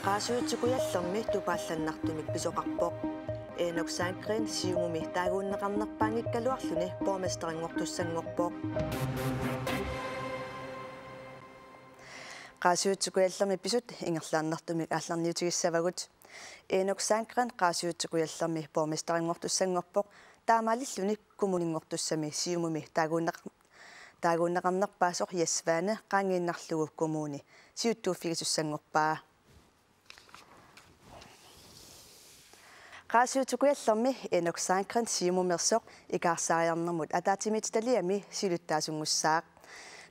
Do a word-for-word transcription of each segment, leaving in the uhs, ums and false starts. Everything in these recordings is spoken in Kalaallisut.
Qaasuitsup Kujallermi tupaallannartumik pisoqarpoq. Enok Sandgreen Siumumi taaguunneqarnerpaanngikkaluarluni borgmesterinngortussanngorpoq. Qaasuitsup Kujallermi pisut ingerlaannartumik aallarniutigissavagut. Enok Sandgreen Qaasuitsup Kujallermi borgmesterinngortussanngorpoq, taamaalilluni kommuninngortussami Siumumi taaguunneq-, taaguunneqarnerpaasoq Jess Svane qaangiinnarlugu kommuni siuttuuffigisussanngorpaa. Qaasuitsup Kujallermi Enok Sandgreen Siumumeersoq ikaarsaariarnermut ataatsimiititaliami siulittaasunngussaaq.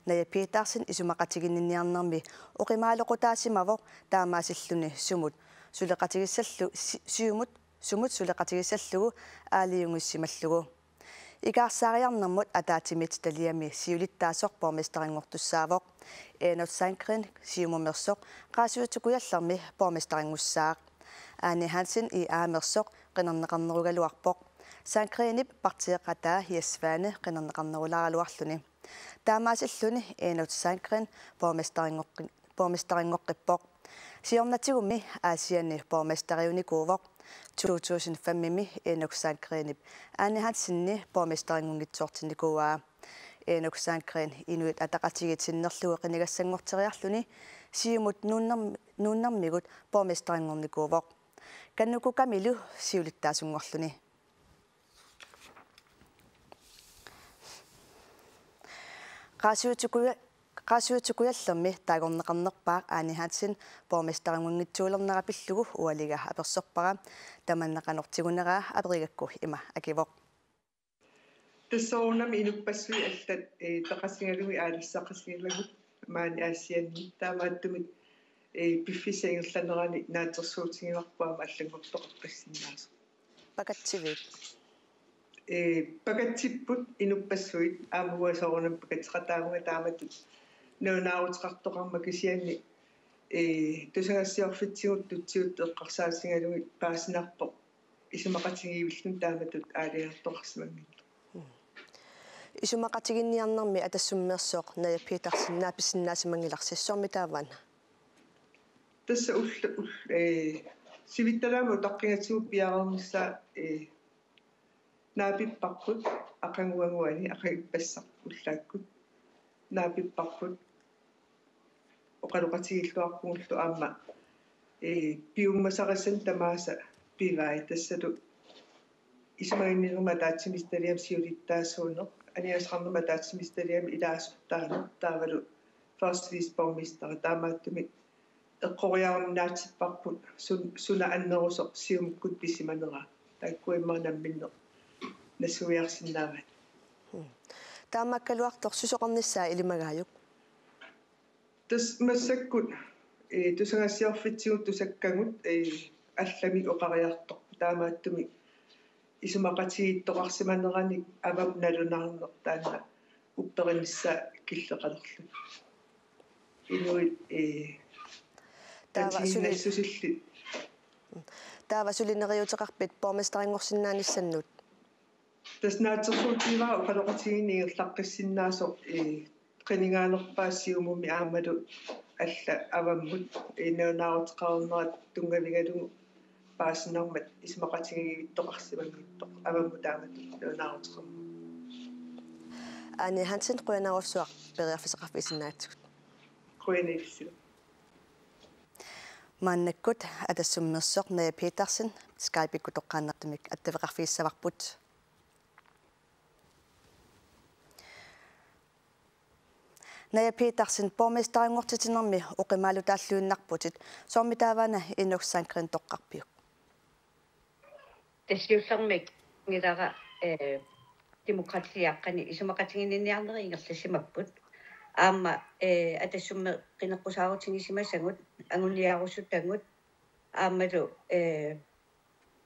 Naja Petersen isumaqatiginninniarnermi oqimaaloqutaasimavoq, taamaasilluni sumut suleqatigissallu-, si-, Siumut, sumut suleqatigissallugu aalajangiussimallugu. Ikaarsaariarnermut ataatsimiititaliami siulittaasoq borgmesterinngortussaavoq. Enok Sandgreen Siumumeersoq Qaasuitsup Kujallermi borgmesterinngussaaq. Ane Hansen I A-meersoq qinerneqarnerugaluarpoq. Sandgreenip partiiqataa Jess Svane qinerneqarnerulaaraluarluni. Taamaasilluni Enok Sandgreen borgmesterinngorqi-, borgmesterinngorpaa. Siornatigummi Aasianni borgmesteriunikuuvoq. To tusind fem-imi Enok Sandgreenip Ane Hansenip borgmesterinngunngitsoortinnikuuaa. Enok Sandgreen Inuit Ataqatigiit sinnerlugu qinigassanngorteriarluni Siumut nuunnerm-, nuunnermigut borgmesterinngornikuuvoq. Kannuku Kamilu siulittaasunngorluni. Qaasuitsup Kuja-, Qaasuitsup Kujallermi taagorneqarnerpaaq Ane Hansen borgmesterinngunngitsoorlernera pillugu ualiga apersorpara. Tamanna qanoq tiguneraa aperigakku ima akivoq: Tassa soorunami inuppassuit allat, eh, peqatigalugit aalassaqatigalugit maani Aasianni, taamaattumik, eh, piffissap ingerlanerani naatsorsuutigivarput aamma allanngortoqarpassinnaasoq. Pakatsiviuk? Eh, pakatsipput inuppassuit, aamma uanga soorunami pakateqataavunga taamatut nalunaaruteqartoqarmat, kisianni, eh, tusagassiorfitsigut tutsiuttut eqqarsaatigalugit paasinarpoq isumaqatigiivilluni taamatut aalajangertoqarsimanngilaq. Isumaqatiginninniarnermi Atassummeersoq Naja Petersen naapissinnaasimanngilarsi, soormi taava? Tassa ull-, ull-, eh, sivittalaamik utaqqingatsigu piareernissaa, eh, naapipparput, aqaguaguani, aqagippassaq ullaakkut naapipparput, oqaloqatigiilluarpugullu aamma, eh, piumasarissanik tamaasa pivai, tassalu isumaginninnermut ataatsimiititaliami siulittaasuuneq, aningaasaqarnermut ataatsimiititaliami ilaasortaaneq, taavalu første viceborgmester, taamaattumik eqqoriarunnaatipparput sun-, suna annerusoq Siumukkut pisimanera. Taakkua immaqa namminneq nassuiarsinnaavaat. Taamaakkaluartoq susoqarnissaa ilimagaajuk? Tassa massakkut, eh, tusagassiorfitsigut tusakkagut, eh, allamik oqariartorput, taamaattumik isumaqatigiittoqarsimaneranik avammut nalunaarneq taanna upperinissaa killeqalerlugu. Inuit, eh, taava suli-, patiginnassusillit. Taava suli neriuuteqarpit borgmesterinngussinnaanissaanut? Tassa naatsorsuutigivara oqaloqatigiinneq ingerlaqqissinnaasoq, eh, qinigaanerpaaq Siumumi aammalu allat avammut, eh, nalunaaruteqarnerat tunngavigalugu paasinarmat isumaqatigiivittoqarsimanngitsoq avammut taamatut nalunaaruteqarmat. Ane Hansen, qujanarsuaq periarfissaqarfigisinnaagatsigut. Qujanarsuaq. Maannakkut Atassummeersoq Naja Petersen Skype-ikkut toqqaannartumik attaveqarfigissavarput. Naja Petersen, borgmesterinngortitsinermi oqimaalutaalluinnarputit, soormi taava Enok Sandgreen toqqarpiuk? Tassa siullermik ngilara, eh, Demokraatit aqqani isumaqatiginninniarnerit ingerlasimapput. Aamma, eh, Atassummeq qineqqusaarutigisimavagut, anguniarusutagut, aammalu, eh,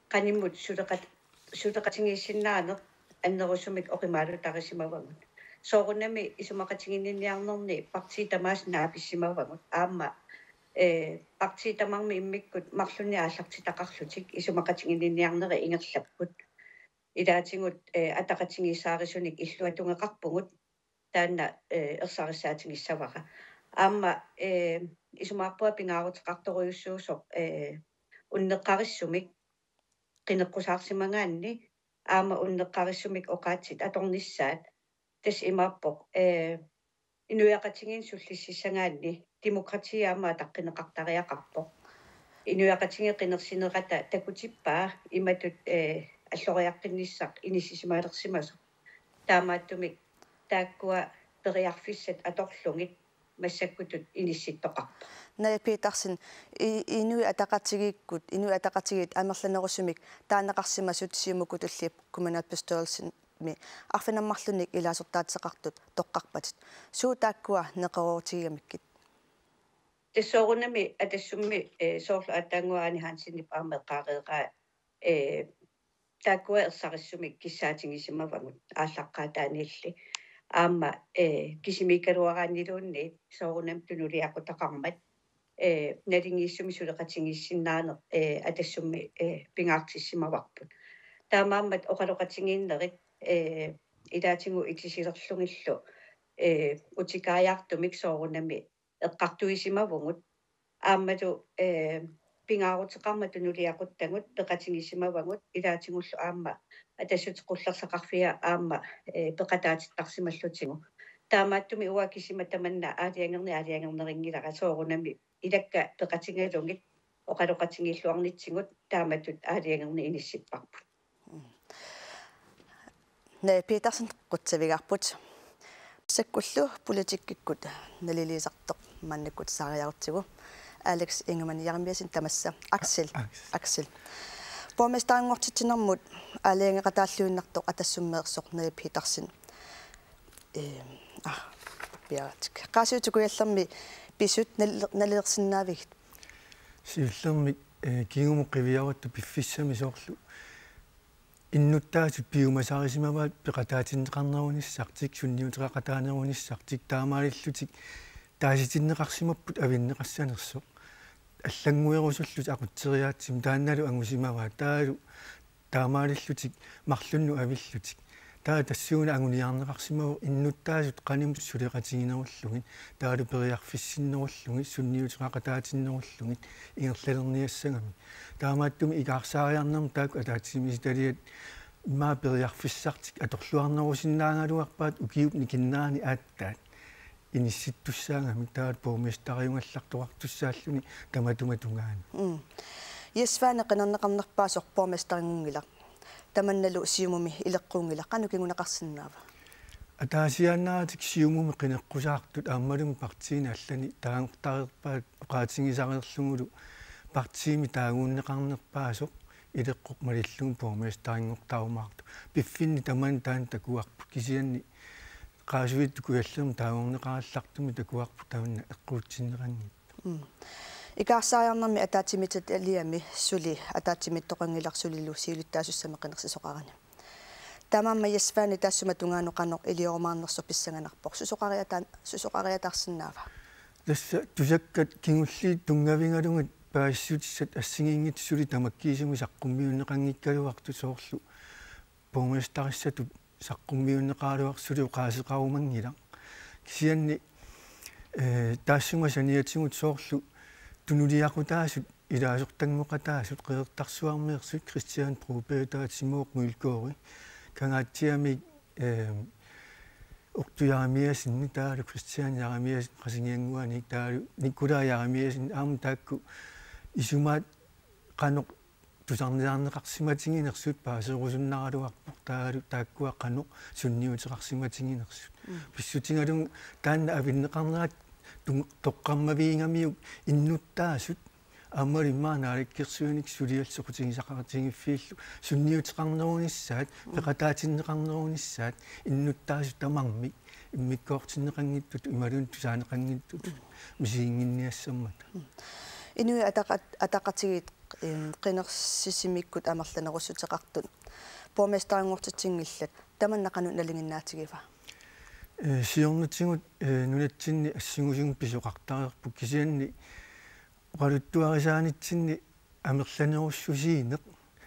qanimut suleqat-, suleqatigiissinnaaneq annerusumik oqimaalutarisimavagut. Soorunami isumaqatiginninniarnerni partiit tamaasa naapissimavagut. Aamma, eh, partiit tamarmik immikkut marlunnik aallartitaqarlutik isumaqatiginninniarnerit ingerlapput. Ilaatigut, eh, ataqatigiissaarisunik illuatungeqarpugut. taanna, eh, ersarissaatigissavara. Aamma, eh, isumaqarpunga pingaaruteqartorujussuusoq, eh, unneqqarissumik qineqqusaarsimagaanni aamma unneqqarissumik oqaatsit atornissaat, tassa imaappoq, eh, inuiaqatigiinni sullississagaanni demokrati aamma ataqqineqartariaqarpoq. Inuiaqatigiit qinersinerata takutippaa imatut, eh, alloriaqqinnissaq inissisimalersimasoq. Taamaattumik taakkua periarfissat atorlugit massakkutut inissittoqarpoq. Naja Petersen, i-, Inuit Ataqatigiikkut, Inuit Ataqatigiit amerlanerusumik taaneqarsimasut Siumukkut tulliup kommunalbestyrelsimi arfineq-marlunnik ilaasortaateqartut toqqarpatit. Suut taakkua neqeroorutigigamikkit? Tassa soorunami Atassummi, eh, soorlu aatsaannguaq Ane Hansenip aamma eqqaareeraa, eh, taakkua ersarissumik kissaatigisimavagut aallaqqaataaniilli. Aamma, eh, kisimiikkaluaraanniluunniit soorunami tunuliaqutaqarmat, eh, naligiissumik suleqatigiissinnaaneq, eh, Atassummi, eh, pingaartissimavarput. Taamaammat oqaloqatigiinnerit, eh, ilaatigut itisilerlugillu, eh, utikaajaartumik soorunami eqqartuisimavugut. Aammalu, eh, pingaaruteqarmat tunuliaquttagut peqatigisimavagut ilaatigullu aamma Atassutequllersaqarfia aamma, eh, peqataatittarsimallutigu. Taamaattumik uanga kisima tamanna aalajangerneq aalajangernerinngilara soorunami ilakka peqatigalugit oqaloqatigiilluarnitsigut taamatut aalajangerneq inissipparput. Naja Petersen qutsavigaarput. Taakkuullu politikkikkut naliliisartoq maannakkut saariarutsigu. Alex Ingemann Jeremiassen tamassa. Aksel. A-, Aksel. Aksel. Borgmesterinngortitsinermut aalajangeqataalluinnartoq Atassummeersoq Naja Petersen. Ehm, ah, piareertik. Qaasuitsup Kujallermi pisut nal-, nalilersinnaavigit? Siullermik, eh, kingumut qiviaruttut piffissami soorlu innuttaasut piumasarisimavaat peqataatinneqarnerunissartik, sunniuteqaqataanerunissartik, taamaalillutik taasitinneqarsimapput avinneqassanersoq. Allannguerusullutik aqutseriaatsimik taannalu angusimavaat, taavalu taamaalillutik marlunnut avillutik. Taava tassuuna anguniarneqarsimavoq innuttaasut qanimut suleqatiginerullugit, taavalu periarfissinnerullugit, sunniuteqaqataatinnerullugit ingerlalerniassagamik. Taamaattumik ikaarsaariarnermi taakku ataatsimiititaliat immaqa periarfissartik atorluarnerusinnaagaluarpaat ukiup nikinnerani aatsaat inissittussaagamik, taava borgmesteriugallartoqartussaalluni tamatuma tungaanut. Mm. Jess Svane qinerneqarnerpaasoq borgmesterinngorngilaq. Tamannalu Siumumi ileqquunngilaq. Qanoq kinguneqarsinnaava? Ataasiaannaratik Siumumi qineqqusaartut aammalumi partiini allani taagortareerpaat oqaatigisareerlugulu partiimi taaguunneqarnerpaasoq ileqqoq malillugu borgmesterinngortarumaartoq. Piffinni tamanna taanna takuarput, kisianni Qaasuitsup Kujallermi taagorneqarallartumik takuarput tamanna eqquutsinneqanngitsoq. Mm. Ikaarsaariarnermi ataatsimiititaliami suli ataatsimiittoqanngilaq sulilu siulittaasussamik qinersisoqarani. Taamaammat Jess Svane taassuma tungaanut qanoq iliorumaarnersoq pissanganarpoq, susoqariataan-, susoqariataarsinnaava? Tassa tusakkat kingulliit tunngavigalugit paasissutissat assigiinngitsut suli tamakkiisumik saqqummiunneqanngikkaluartut, soorlu borgmesterissatut saqqummiunneqaraluartut suli oqaaseqarumanngilaq. Kisianni, eh, taassuma saniatigut soorlu tunuliaqutaasut ilaasortanngoqataasut Qeqertarsuarmeersut Kristian Broberg, taava Timo Mølgaard Kangaatsiami, eh, Otto Jeremiassenip, taavalu Kristian Jeremiassen Qasigiannguani, taavalu Nikolaj Jeremiassen, aamma taakku isumaat qanoq tusarniarneqarsimatiginersut paaserusunnaraluarpoq, taavalu taakkua qanoq sunniuteqarsimatiginersut. Mm. Pissutigalugu taanna avinneqarnerat tu-, toqqammavigigamiuk innuttaasut aammalu immaqa naalakkersuinikkut suliassaqutigisaqartigiiffiillu sunniuteqarnerunissaat, mm, peqataatinneqarnerunissaat, innuttaasut tamarmik immikkoortinneqanngitsutut imaluunniit tusaaneqanngitsutut misiginnginniassammata. Mm. Inuit Ataqa-, Ataqatigiit, em, qinersisimikkut amerlanerussuteqartut borgmesterinngortitsinngillat, tamanna qanoq nalinginnaatigivaa? Eh, siornatigut, eh, nunatsinni assingusumik pisoqartareerput, kisianni oqaluttuarisaanitsinni amerlanerussusiineq,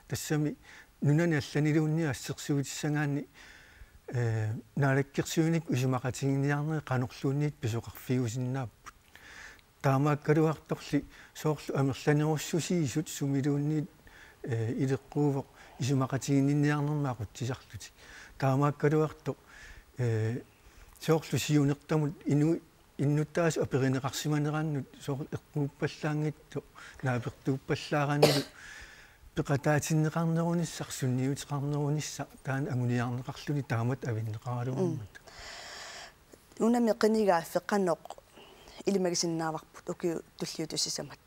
tassami nunani allaniluunniit assersuutissagaanni Ee, naalakkersuinikkut isumaqatiginninniarnerit qanorluunniit pisoqarfiusinnaapput. Taamaakkaluartorli soorlu amerlanerussusiisut sumiluunniit, ee, ileqquuvoq isumaqatiginninniarnermi aqutsisarlutik. Taamaakkaluartoq, ee, soorlu siunertamut inu-, innuttaasut aperineqarsimanerannut soorlu eqquuppallaanngitsoq naapertuuppallaaranilu peqataatinneqarnerunissaq, sunniuteqarnerunissaq taanna anguniarneqarluni taamatut avinneqaraluarmat. Mm. Unami qinigaaffik qanoq ilimagisinnaavarput ukiut tulliuttut sisamat?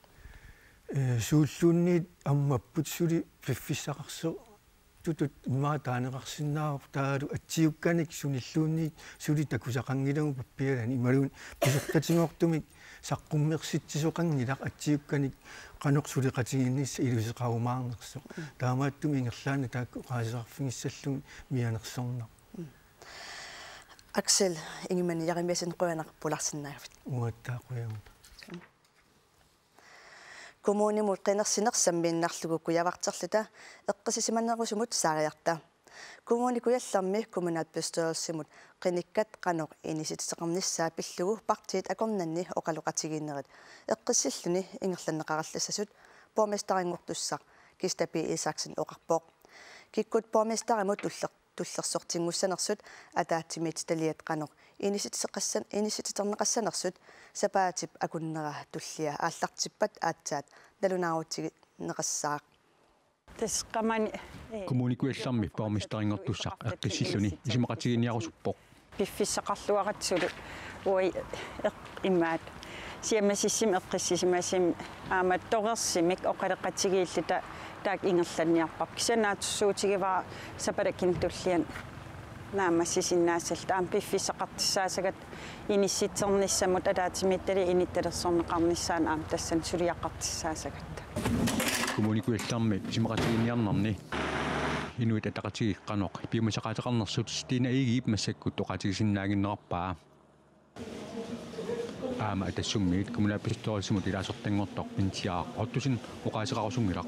Ee, suulluunniit ammapput suli piffissaqarsortutut immaqa taaneqarsinnaavoq taavalu atsiukkanik sunilluunniit suli takusaqanngilagut pappialanik imaluunniit pisortatigoortumik saqqummersitsisoqanngilaq atsiukkanik qanoq suleqatigiinnissaq iluseqarumaarnersoq. Mm. Taamaattumik ingerlaannaq taakku oqaaseqarfigissallugit mianersornaq. Mm. Aksel Ingemann Jeremiassen, qujanaq pulaarsinnaagavit. Uattaaq qujanaq. Kommunimut qinersineq sammiinnarlugu kujavarterluta eqqissisimanerusumut saariarta. Kommune Kujallermi kommunalbestyrelsimut qinikkat qanoq inissitseqarnissaa pillugu partiit akornanni oqaloqatigiinnerit eqqissilluni ingerlanneqarallassasut borgmesterinngortussaq Kista P. Isaksen oqarpoq. Kikkut borgmesterimut tuller-, tullersortinngussanersut ataatsimiititaliat qanoq inissitseqassan-, inissititerneqassanersut sapaatip akunnera tullia aallartippat aatsaat nalunaarutigineqassaaq. Tassa qamani, ee, Kommune Kujallermi borgmesterinngortussaq eqqissilluni isumaqatigiinniarusuppoq. Piffissaqarluaratsilu uai eq-, imaat siammasissumik eqqissisimasumik aamma torersumik oqaloqatigiilluta taakku ingerlanniarparput. Kisianni naatsorsuutigivara sapaatip akunnera tulliani naammassisinnaassalluta aamma piffissaqartussaassagat inissitsernissamut ataatsimiititaliap inittalersorneqarnissaanut aamma tassani suliaqartussaassagat. Kommune Kujallermi isumaqatigiinniarnerni Inuit Ataqatigiit qanoq piumasaqaateqarnersut Stine Egedep massakkut oqaatigisinnaaginnarpaa. Aamma Atassummiit kommunalbestyrelsimut ilaasortanngortoq Intiaaq Ottosen oqaaseqarusunngilaq.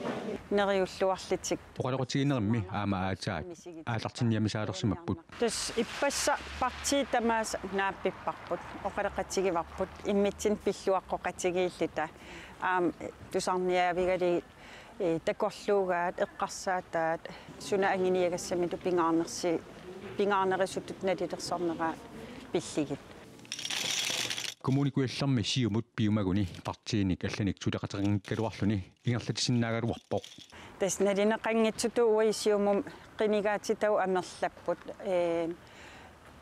Neriulluarlutik. Oqaloqatigiinnerimmi aamma aatsaat aallartinniamisaalersimapput. Tassa ippassaq partiit tamaasa naappipparput, oqaloqatigivarput, immitsinnut pilluaqqoqatigiilluta, aamma tusarniaavigalugit, ee, takorluugaat, eqqarsaataat, suna anguniagassamilu pingaarnersi-, pingaarnerusutut nalilersorneraat pillugit. Kommune Kujallermi Siumut piumaguni partiinik allanik suleqateqanngikkaluarluni ingerlatissinnaagaluarpoq. Tassa nalineqanngitsutut uagut Siumumi qinigaatitagut amerlapput, ee,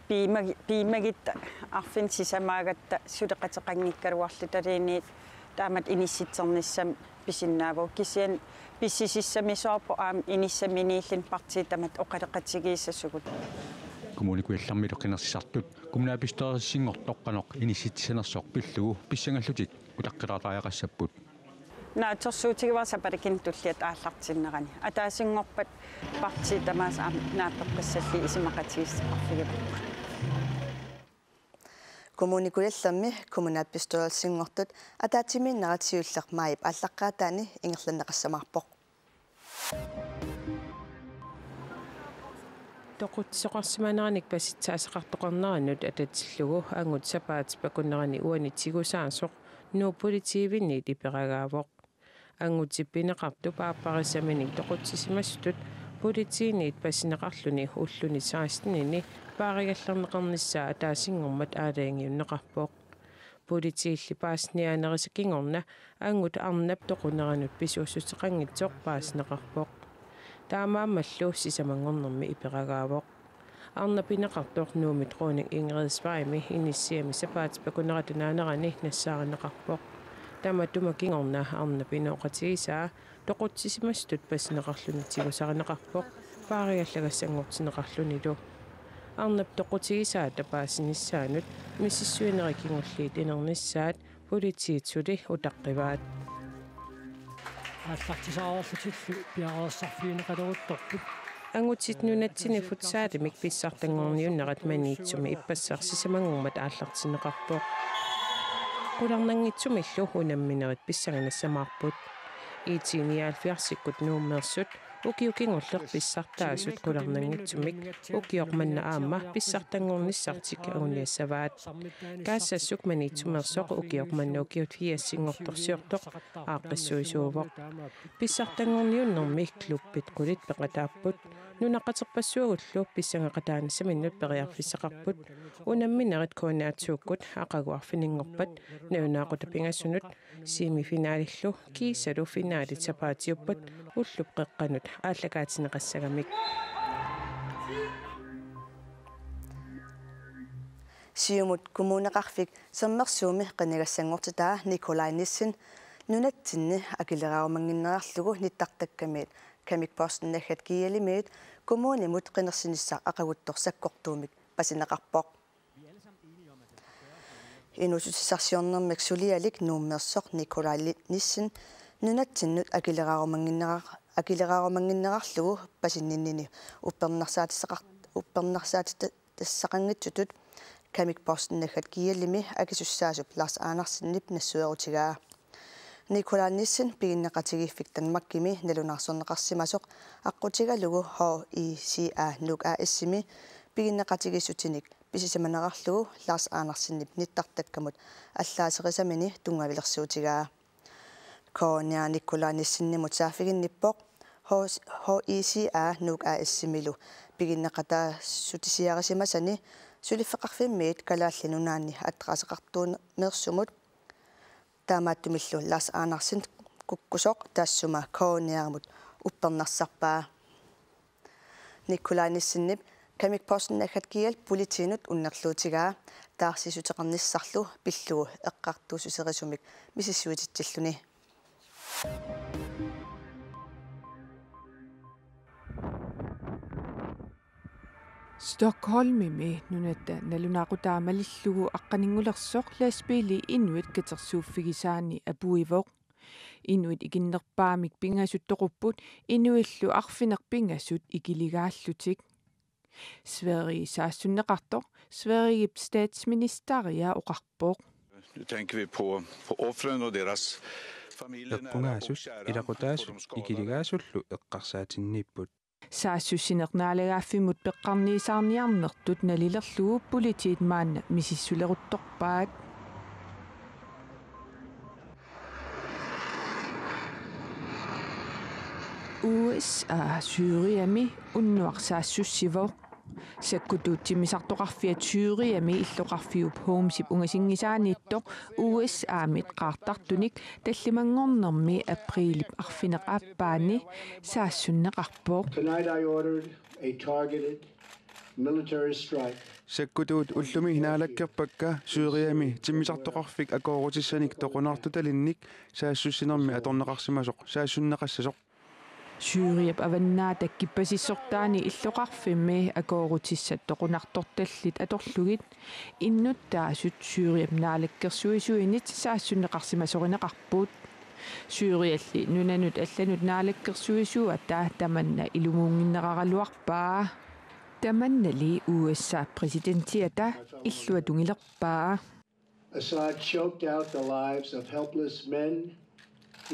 piumagi-, piumaguit arfineq-sisamaagatta suleqateqanngikkaluarluta, taamatut inissitsernissamik pisinnaavagut, kisianni pissusissamisoorpoq aamma inissaminiilluni partiit tamatta oqaloqatigiissasugut. Kommune Kujallermilu qinersisartut kommunalbestyrelsinngortoq qanoq inissitsisanersoq pillugu pissangallutik utaqqilaartariaqassapput. Naatsorsuutigivara sapaatip akunnera tulliata aallartinnerani. Ataasinngorpat partiit tamaasa aamma naapeqqissallugit isumaqatigiissuteqarfigivarput. Kommune Kujallermi kommunalbestyrelsinngortut ataatsimiinnerat siulleq maajip aallaqqaataani ingerlanneqassamaarpoq. Toqutsisoqarsimaneranik pasitsaasaqartoqarnerannut atatillugu angut sapaatip akunnerani uani tigusaasoq Nuup Politiivinniit iperagaavoq. Angutit pineqartup aapparissaminik toqutsisimasutut politiinit pasineqarluni ulluni sekstenini paarigallarneqarnissaa ataasinngormat aalajangiunneqarpoq. Politiilli paasiniaanerisa kingorna angut arnap toquneranut pisuussuteqanngitsoq paasineqarpoq. Taamaammallu sisamanngornermi iperagaavoq. Arnap pineqartoq Nuummi Dronning Ingridis Vejmi inissiami sapaatip akunerata naanerani nassaarineqarpoq. Tamatuma kingorna arnap inooqatigisaa toqutsisimasutut pasineqarluni tigusarineqarpoq paarigallagassanngortinneqarlunilu. Arnap toqutigisaata paasinissaanut misissuinerit kingulliit inernissaat politiit suli utaqqivaat. Aallartisaaruarlutillu piareersarfigineqaleruttorput. Angutit nunatsinni futsalimik pissartanngorniunnerat Maniitsumi ippassaq sisamanngormat aallartinneqarpoq. Qularnanngitsumillu unamminerit pissanganassaarput. IT-nioghalvfjerdsikkut Nuummeersut Ukioq kingulleq pissartaasut qularnanngitsumik ukioq manna aamma pissartanngornissartik anguniassavaat. Gazassuk Maniitsumeersoq ukioq manna ukiut firsinngortorsiortoq aaqqissuisuuvoq. Pissartanngorniunnermi klubbit qulit peqataapput. Nunaqqaterpassuagullu pissangeqataanissaminnut periarfissaqarput. Unamminerit K N R to-kkut aqagu arfininngorpat nalunaaqutaq pingasunut semifinalillu kiisalu finalit sapaatiuppat ullup qeqqanut aallakaatinneqassagamik. Siumut Kommuneqarfik Sermersuumi qinigassanngortitaa Nikolaj Nissen nunatsinni akileraarumannginnerarlugu nittartakkamiit Kamik Posten Naggat G L-imiit kommunimut qinersinissaq aqaguttoq sakkortuumik paasineqarpoq. Inuussutissarsiornermik sulialik Nuummeersoq Nikolaj Nissen nunatsinnut akileraarumanginnerar-, akileraarumanginnerarlugu paasinnginnini uppernarsaatissaqar-, uppernarsaatitassaqanngitsutut Kamik Posten Naggat G L-imi akisussaasup Lars Andersenip nassuerutigaa. Nikolaj Nissen piginneqatigiiffik Danmarkimi nalunaarsorneqarsimasoq aqqutigalugu H I C A Nuuk A/S-imi piginneqatigiissutinik pisisimanerarlugu Lars Andersenip nittartakkamut allaaserisamini tunngavilersuutigaa. K N R Nikolaj Nissenimut saaffiginnippoq H-, H I C A Nuuk A/S-imilu piginneqataassutisisimasani suliffeqarfimmiit Kalaallit Nunaanni adresseqartuuneersumut taamaattumillu Lars Andersen kukkusoq taassuma K N R-imut uppernarsarpaa. Nikolaj Nissenip Kamik Posten Naggat G L politiinut unnerluutigaa taarsiissuteqarnissarlu pillugu eqqartuussuserisumik misissuititsilluni. Stockholmimi nunatta nalunaaqutaa malillugu aqqaninngulersoq lastbiili inuit katersuuffigisaanni apuivoq. Inuit ikinnerpaamik pingasut toqupput, inuillu arfineq-pingasut ikiligaallutik. Sverige saassunneqartoq Sverigep statsministeria oqarpoq. Nu tänker vi på, på offren och deras familjer, nära och kära, för de som skadats. Eqqungaasut, ilaqutaasut, ikiligaasullu eqqarsaatinniipput. Saassussineq naalagaaffimmut peqqarniisaarniarnertut nalilerlugu politiit maanna misissuleruttorpaat. U S A Syriami unnuaq saassussivoq. Sakkutuut timmisartoqarfiat Syriami illoqarfiup Homsip ungasinngisaaniittoq U S A-mit qaartartunik tallimanngornermi apriilip arfineq-aappaani saassunneqarpoq. Tonight I ordered a targeted military strike. Sakkutuut ullumi naalakkerpakka Syriami timmisartoqarfik akoorutissanik toqunartutalinnik saassussinermi atorneqarsimasoq saassunneqassasoq. Syriap avannaata kippasissortaani illoqarfimmi akoorutissat toqunartortallit atorlugit innuttaasut Syriap naalakkersuisuinit saassunneqarsimasorineqarput. Syrialli nunanut allanut naalakkersuisuata tamanna ilumuunnginneraraluarpaa. Tamannali U S A præsidentiata illuatungilerpaa. Assad choked out the lives of helpless men,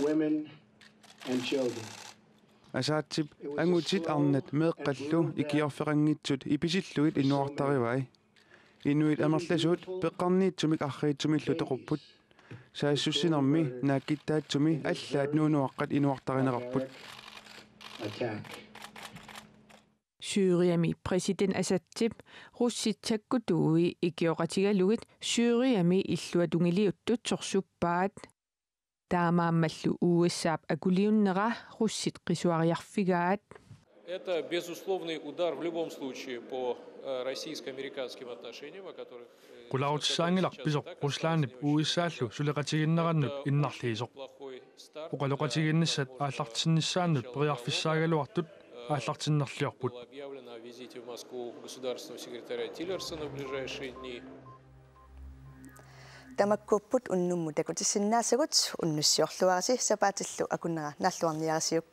women, and children. Assadip angutit arnat meeqqallu ikiorfeqanngitsut ipisillugit inuartarivai. Inuit amerlasuut peqqarniitsumik arriitsumillu toqupput. Saassussinermi naakkittaatsumi allaat nuunuaqqat inuartarineqarput. Attack. Syriami præsident Assadip russit sakkutuui ikioqatigalugit Syriami illuatungiliuttut sorsuppaat. Taamaammallu U S A-p akuliunnera russit qisuariarfigaat. Это безусловный удар в любом случае по, э, российско-американским отношениям, о которых, э, Qularutissaanngilaq pisoq Ruslandip U S A-llu suleqatigiinnerannut innarliisoq. Oqaloqatigiinnissat aallartinnissaannut periarfissaagaluartut aallartinnerliorput. Было объявлено о визите в Москву государственного секретаря Тиллерсона в ближайшие дни. Tamakkuupput unnummut takutissinnaasagut, unnussiorluarisi, sapaatillu akunnera naalluarniarisiuk.